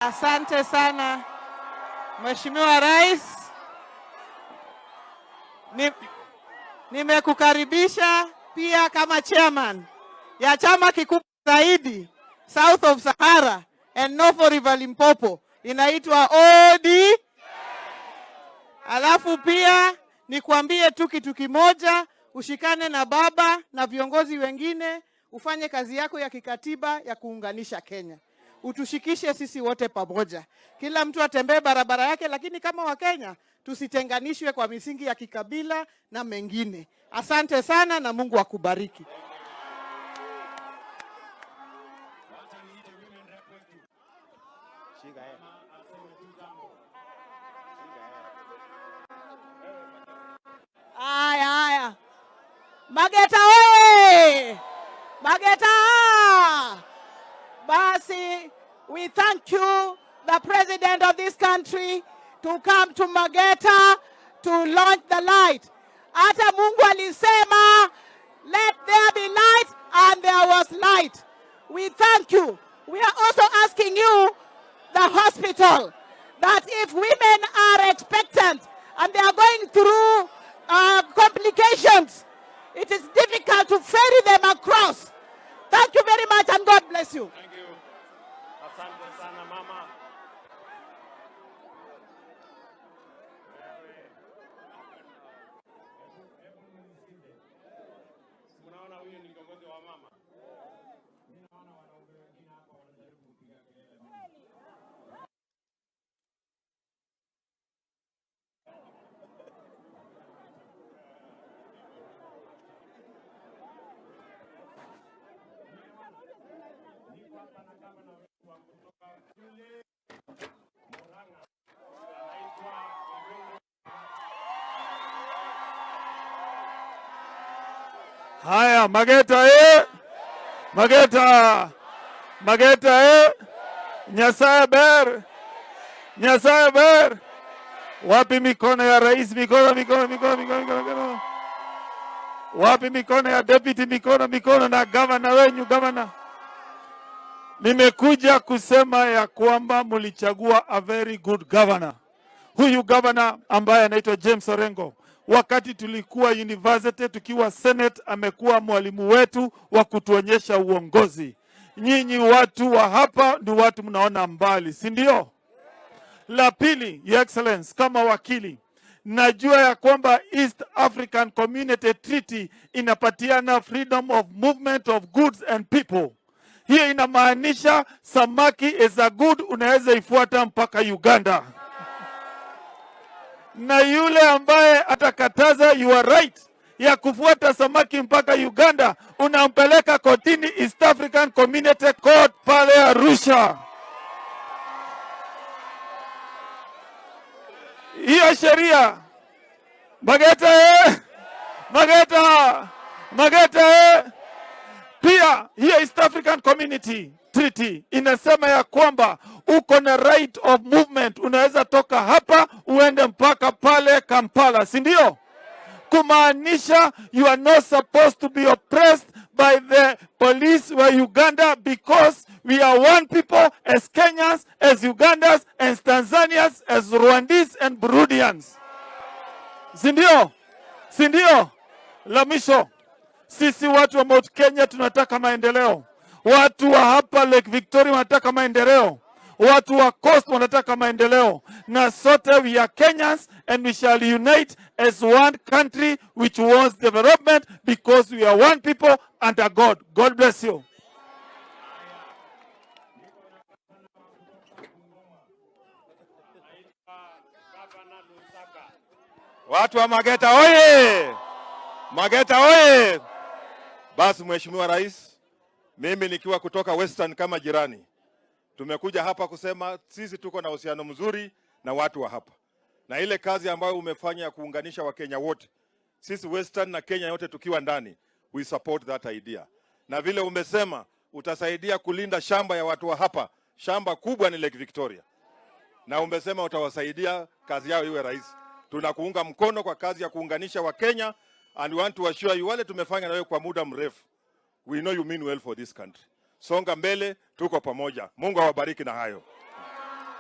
Asante sana, Mheshimiwa Rais. Nimekukaribisha pia kama chairman ya chama kikubwa zaidi South of Sahara and North of River Limpopo, inaitwa OD. Alafu pia nikuambie tu kitu kimoja, ushikane na baba na viongozi wengine, ufanye kazi yako ya kikatiba ya kuunganisha Kenya. Utushikishe sisi wote pamoja, kila mtu atembee barabara yake, lakini kama Wakenya tusitenganishwe kwa misingi ya kikabila na mengine. Asante sana na Mungu akubariki. Aya, aya. Mageta oye! Mageta! Basi, we thank you, the president of this country, to come to Mageta to launch the light. Hata Mungu alisema, "Let there be light," and there was light. We thank you. We are also asking you, the hospital, that if women are expectant and they are going through complications, it is difficult to ferry them across. Thank you very much and God bless you. Thank you. Asante sana, mama. Mnaona huyu ni kiongozi wa mama. Mimi naona wanaume wengine hapa wanajaribu kupiga kelele. Niko hapa na gavana wetu wa kutoka kule Murang'a. Anaitwa Ndung'u. Haya, Mageta eh! Mageta! Mageta eh! Nyasaye ber! Nyasaye ber! Wapi mikono ya rais? Mikono, mikono, mikono, mikono, mikono, mikono. Wapi mikono ya deputy? Mikono, mikono na gavana wenyu, gavana. Nimekuja kusema ya kwamba mlichagua a very good governor. Huyu governor ambaye anaitwa James Orengo, wakati tulikuwa university tukiwa Senate, amekuwa mwalimu wetu wa kutuonyesha uongozi. Nyinyi watu wa hapa ni watu mnaona mbali, si ndio? La pili, Your Excellency, kama wakili najua ya kwamba East African Community Treaty inapatiana freedom of movement of goods and people. Hiyo inamaanisha samaki is a good, unaweza ifuata mpaka Uganda, na yule ambaye atakataza your right ya kufuata samaki mpaka Uganda, unampeleka kotini, East African Community Court pale Arusha. Hiyo sheria. Mageta eh! Mageta! Mageta eh! Pia hiyo East African Community Treaty inasema ya kwamba uko na right of movement, unaweza toka hapa uende mpaka pale Kampala, si ndio? Kumaanisha you are not supposed to be oppressed by the police wa Uganda because we are one people as Kenyans, as Ugandans, as Tanzanians, as Rwandese and Burundians. Si ndio? Si ndio? La mwisho, sisi watu wa Mount Kenya tunataka maendeleo. Watu wa hapa Lake Victoria wanataka maendeleo. Watu wa Coast wanataka maendeleo, na sote we are Kenyans and we shall unite as one country which wants development because we are one people under God. God bless you. Gavana Lusaka. Watu wa Mageta oye! Mageta oye! Basi Mheshimiwa Rais, mimi nikiwa kutoka Western kama jirani, tumekuja hapa kusema sisi tuko na uhusiano mzuri na watu wa hapa, na ile kazi ambayo umefanya ya kuunganisha Wakenya wote, sisi Western na Kenya yote tukiwa ndani, we support that idea. Na vile umesema utasaidia kulinda shamba ya watu wa hapa, shamba kubwa ni Lake Victoria, na umesema utawasaidia kazi yao iwe rahisi. Tunakuunga mkono kwa kazi ya kuunganisha Wakenya and we want to assure you, wale tumefanya na wewe kwa muda mrefu, we know you mean well for this country. Songa mbele, tuko pamoja. Mungu awabariki na hayo.